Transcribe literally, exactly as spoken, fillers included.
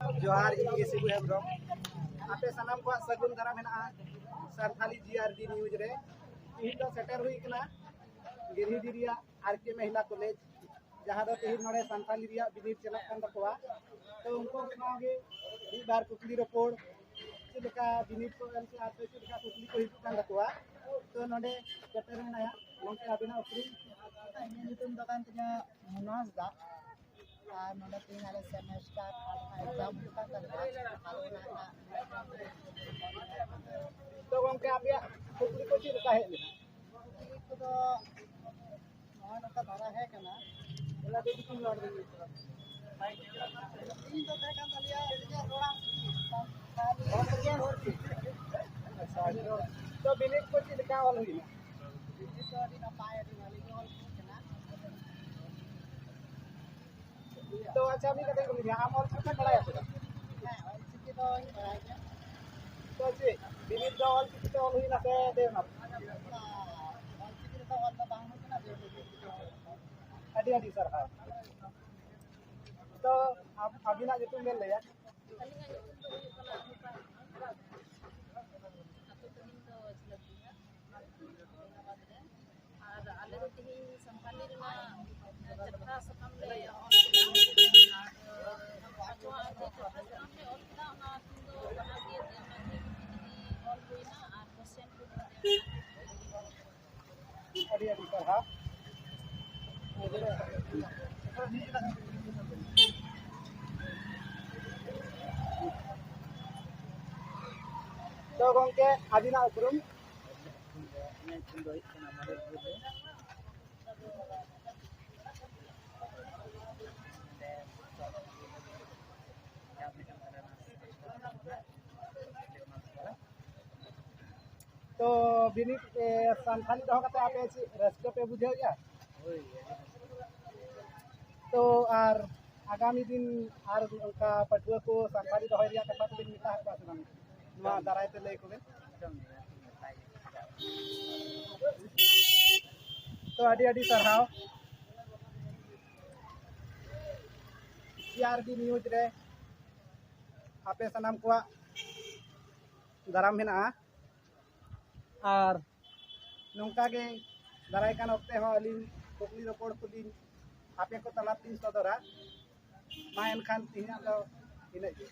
ᱡᱚᱦᱟᱨ, ᱤᱧ ᱜᱮ ᱥᱤᱵᱩ ᱦᱮᱢᱵᱨᱚᱢ᱾ ᱟᱯᱮ ᱥᱟᱱᱟᱢ ᱠᱚᱣᱟᱜ ᱥᱟᱹᱜᱩᱱ ᱫᱟᱨᱟᱢ ᱢᱮᱱᱟᱜᱼᱟ ᱥᱟᱱᱛᱷᱟᱞᱤ ᱡᱤ ᱟᱨ ᱰᱤ ᱱᱤᱭᱩᱡᱽ ᱨᱮ᱾ ᱛᱤᱦᱤᱧ ᱫᱚ ᱥᱮᱴᱮᱨ ᱦᱩᱭ ᱠᱟᱱᱟ ᱜᱤᱨᱤᱰᱤ ᱨᱮᱭᱟᱜ ᱟᱨ ᱠᱮ ᱢᱮᱦᱤᱞᱟ ᱠᱚᱞᱮᱡᱽ, ᱡᱟᱦᱟᱸ ᱫᱚ ᱛᱤᱦᱤᱧ ᱱᱚᱰᱮ ᱥᱟᱱᱛᱷᱟᱞᱤ ᱨᱮᱭᱟᱜ ᱵᱤᱱᱤᱰ ᱪᱟᱞᱟᱜ ᱠᱟᱱ ᱛᱟᱠᱚᱣᱟ᱾ ᱛᱚ ᱩᱱᱠᱩ ᱥᱟᱶ ᱜᱮ ᱢᱤᱫ ᱵᱟᱨ ᱠᱩᱠᱞᱤ ᱨᱚᱯᱚᱲ, ᱪᱮᱫ ᱞᱮᱠᱟ ᱵᱤᱱᱤᱰ ᱠᱚ ᱮᱢ ᱠᱮᱜᱼᱟ ᱥᱮ ᱪᱮᱫ ᱞᱮᱠᱟ ᱠᱩᱠᱞᱤ ᱠᱚ ᱦᱤᱡᱩᱜ ᱠᱟᱱ ᱛᱟᱠᱚᱣᱟ᱾ ᱛᱚ ᱱᱚᱰᱮ ᱥᱮᱴᱮᱨ ᱢᱮᱱᱟᱭᱟ ᱜᱚᱢᱠᱮ, ᱟᱵᱤᱱᱟᱜ ᱩᱯᱨᱩᱢ? ᱤᱧᱟᱹᱜ ᱧᱩᱛᱩᱢ ᱫᱚ ᱠᱟᱱ ᱛᱤᱧᱟᱹ ᱢᱩᱱᱟ ᱦᱟᱸᱥᱫᱟ᱾ ᱟᱨ ᱱᱚᱰᱮ ᱛᱮᱦᱮᱧ ᱟᱞᱮ semester ᱟᱨ exam ᱦᱩᱭᱩᱜ ᱠᱟᱱ ᱛᱟᱞᱮᱭᱟ᱾ ᱟᱞᱮ ᱚᱱᱟ ᱨᱮᱱᱟᱜ ᱛᱚ ᱜᱚᱢᱠᱮ, ᱟᱯᱮᱭᱟᱜ ᱠᱩᱠᱞᱤ ᱠᱚ ᱪᱮᱫ ᱞᱮᱠᱟ ᱦᱮᱡ ᱞᱮᱱᱟ? ᱠᱩᱠᱞᱤ ᱠᱚᱫᱚ ᱱᱚᱜᱼᱚᱭ ᱱᱚᱝᱠᱟ ᱫᱷᱟᱨᱟ ᱦᱮᱡ ᱠᱟᱱᱟ᱾ ᱛᱮᱦᱮᱧ ᱫᱚ ᱛᱟᱦᱮᱸ ᱠᱟᱱ ᱛᱟᱞᱮᱭᱟ ᱤᱧᱟᱹᱜ ᱨᱚᱲᱟᱜ ᱥᱟᱱᱛᱟᱲᱤ᱾ ᱛᱚ ᱵᱤᱱᱤᱰ ᱠᱚ ᱪᱮᱫ ᱞᱮᱠᱟ ᱚᱞ ᱦᱩᱭᱱᱟ? ᱵᱤᱱᱤᱰ ᱫᱚ ᱟᱹᱰᱤ ᱱᱟᱯᱟᱭ, ᱟᱹᱰᱤ ᱵᱷᱟᱹᱞᱤ ᱜᱮ ᱚᱞ ᱦᱩᱭ ᱠᱟᱱᱟ᱾ ᱛᱚ ᱟᱪᱪᱷᱟ, ᱢᱤᱫ ᱠᱟᱛᱷᱟᱧ ᱠᱩᱞᱤ ᱢᱮᱭᱟ, ᱟᱢ ᱚᱞ ᱪᱤᱠᱤ ᱛᱮᱢ ᱵᱟᱲᱟᱭᱟ ᱥᱮ ᱵᱟᱝ? ᱦᱮᱸ, ᱚᱞ ᱪᱤᱠᱤ ᱫᱚᱧ ᱵᱟᱲᱟᱭ ᱜᱮᱭᱟ᱾ ᱛᱚ ᱪᱮᱫ ᱵᱤᱱᱤᱰ ᱫᱚ ᱚᱞ ᱪᱤᱠᱤ ᱛᱮ ᱚᱞ ᱦᱩᱭᱱᱟ ᱥᱮ ᱫᱮᱵᱽᱱᱟᱜᱚᱨᱤ? ᱚᱞ ᱪᱤᱠᱤ ᱛᱮᱫᱚ ᱚᱞ ᱫᱚ ᱵᱟᱝ ᱦᱩᱭ ᱠᱟᱱᱟ, ᱫᱮᱵᱽᱱᱟᱜᱚᱨᱤ ᱛᱮᱜᱮ ᱚᱞ ᱦᱩᱭ ᱠᱟᱱᱟ᱾ ᱟᱹᱰᱤ ᱟᱹᱰᱤ ᱥᱟᱨᱦᱟᱣ᱾ ᱛᱚ ᱟᱵ-, ᱟᱹᱵᱤᱱᱟᱜ ᱧᱩᱛᱩᱢ ᱵᱮᱱ ᱞᱟᱹᱭᱟ? ᱟᱹᱞᱤᱧᱟᱜ ᱧᱩᱛᱩᱢ ᱫᱚ ᱦᱩᱭᱩᱜ ᱠᱟᱱᱟ ᱚᱱᱩᱯᱟ ᱦᱮᱢᱵᱨᱚᱢ᱾ ᱟᱹᱛᱩ ᱛᱟᱹᱞᱤᱧ ᱫᱚ ᱡᱷᱤᱞᱟᱹᱯᱤᱦᱟ, ᱟᱫᱤᱱᱟᱵᱟᱫᱽ ᱨᱮ᱾ ᱟᱨ ᱟᱞᱮ ᱫᱚ ᱛᱮᱦᱮᱧ ᱥᱟᱱᱛᱟᱞᱤ ᱨᱮᱱᱟᱜ ᱪᱟᱛᱨᱟ ᱥᱟᱠᱟᱢ ᱞᱮ ᱚᱞ ᱠᱮᱫᱟ᱾ ᱟᱨ ᱱᱚᱣᱟ ᱪᱚ ᱟᱨ ᱪᱮᱫ ᱪᱟᱛᱨᱟ ᱥᱟᱠᱟᱢ ᱞᱮ ᱚᱞ ᱠᱮᱫᱟ, ᱚᱱᱟ ᱫᱤᱱ ᱫᱚ ᱚᱱᱟ ᱜᱮ ᱫᱮᱵᱽᱱᱟᱜᱚᱨᱤ ᱞᱤᱯᱤ ᱛᱮᱜᱮ ᱚᱞ ᱦᱩᱭᱱᱟ ᱟᱨ question ᱠᱚ ᱟᱹᱰᱤ ᱟᱹᱰᱤ ᱥᱟᱨᱦᱟᱣ᱾ ᱛᱚ ᱜᱚᱢᱠᱮ, ᱟᱹᱵᱤᱱᱟᱜ ᱩᱯᱨᱩᱢ? ᱤᱧᱟᱹᱜ ᱧᱩᱛᱩᱢ ᱫᱚ ᱦᱩᱭᱩᱜ ᱠᱟᱱᱟ ᱢᱚᱱᱳᱡᱽ ᱢᱩᱨᱢᱩ᱾ ᱛᱚ ᱵᱤᱱᱤᱰ, ᱮ, ᱥᱟᱱᱛᱷᱟᱞᱤ ᱫᱚᱦᱚ ᱠᱟᱛᱮ ᱟᱯᱮ ᱪᱮᱫ ᱨᱟᱹᱥᱠᱟᱹ ᱯᱮ ᱵᱩᱡᱷᱟᱹᱣᱮᱫᱼᱟ? ᱦᱳᱭ᱾ ᱛᱚ ᱟᱨ ᱟᱜᱟᱢᱤ ᱫᱤᱱ ᱟᱨ ᱚᱱᱠᱟ ᱯᱟᱹᱴᱷᱩᱣᱟᱹ ᱠᱚ ᱥᱟᱱᱛᱷᱟᱞᱤ ᱫᱚᱦᱚᱭ ᱨᱮᱭᱟᱜ ᱠᱟᱛᱷᱟ ᱠᱚᱵᱤᱱ ᱢᱮᱛᱟ ᱟᱠᱚᱣᱟ ᱥᱮ ᱵᱟᱝ? ᱱᱚᱣᱟ ᱫᱟᱨᱟᱭ ᱛᱮ ᱞᱟᱹᱭ ᱠᱚᱵᱮᱱ᱾ ᱛᱚ ᱟᱹᱰᱤ ᱟᱹᱰᱤ ᱥᱟᱨᱦᱟᱣ᱾ ᱡᱤ ᱟᱨ ᱵᱤ ᱱᱤᱭᱩᱡᱽ ᱨᱮ ᱟᱯᱮ ᱥᱟᱱᱟᱢ ᱠᱚᱣᱟᱜ ᱫᱟᱨᱟᱢ ᱢᱮᱱᱟᱜᱼᱟ᱾ ᱟᱨ ᱱᱚᱝᱠᱟ ᱜᱮ ᱫᱟᱨᱟᱭ ᱠᱟᱱ ᱚᱠᱛᱮ ᱦᱚᱸ ᱟᱹᱞᱤᱧ ᱠᱩᱠᱞᱤ ᱨᱚᱯᱚᱲ ᱠᱚᱞᱤᱧ ᱟᱯᱮ ᱠᱚ ᱛᱟᱞᱟ ᱛᱮᱞᱤᱧ ᱥᱚᱫᱚᱨᱟ᱾ ᱢᱟ ᱮᱱᱠᱷᱟᱱ ᱛᱮᱦᱮᱧᱟᱜ ᱫᱚ ᱤᱱᱟᱹᱜ ᱜᱮ᱾